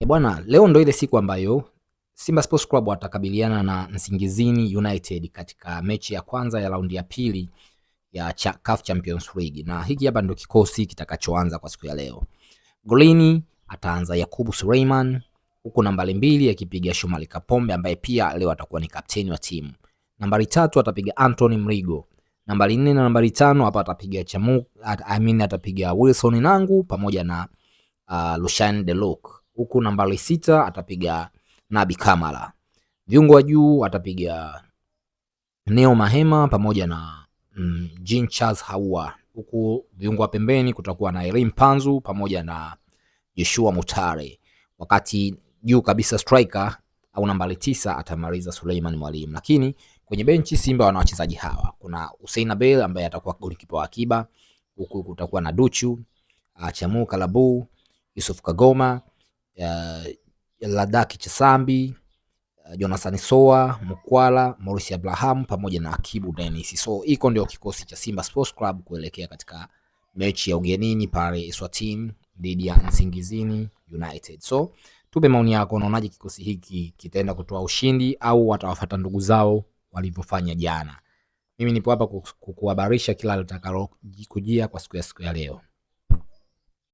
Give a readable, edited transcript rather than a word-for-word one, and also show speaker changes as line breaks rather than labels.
Bwana, leo ndo ile siku ambayo Simba Sports Club watakabiliana na Nsingizini United katika mechi ya kwanza ya raundi ya pili ya CAF Champions League, na hiki hapa ndo kikosi kitakachoanza kwa siku ya leo. Golini ataanza Yakubu Suleiman, huku nambari 2 akipiga Shomari Kapombe ambaye pia leo atakuwa ni kapteni wa timu. Nambari 3 atapiga Anthony Mrigo. Nambari 4 na nambari 5 hapa atapiga Chamu, I mean atapiga Wilson Nangu pamoja na Lucien Delok, huku nambari 6 atapiga Nabi Kamara. Viungo wa juu atapiga Neo Mahema pamoja na Jean Charles Haua, huku viungo wa pembeni kutakuwa na Elim Panzu pamoja na Joshua Mutare, wakati juu kabisa striker au nambari 9 atamaliza Suleiman Mwalimu. Lakini kwenye benchi Simba wana wachezaji hawa, kuna Hussein Abel ambaye atakuwa golikipa wa akiba, huku kutakuwa na Duchu Chamu Kalabu, Yusuf Kagoma, Ladaki Chasambi, Jonathan Soa, Mukwala, Maurice Abraham pamoja na Akibu Dennis. So iko ndio kikosi cha Simba Sports Club kuelekea katika mechi ya ugenini pale Eswatini dhidi ya Nsingizini United. So tupe maoni yako, unaonaje kikosi hiki kitaenda kutoa ushindi au watawafuata ndugu zao walivyofanya jana? Mimi nipo hapa kukuhabarisha kila litakalo kujia kwa siku ya leo.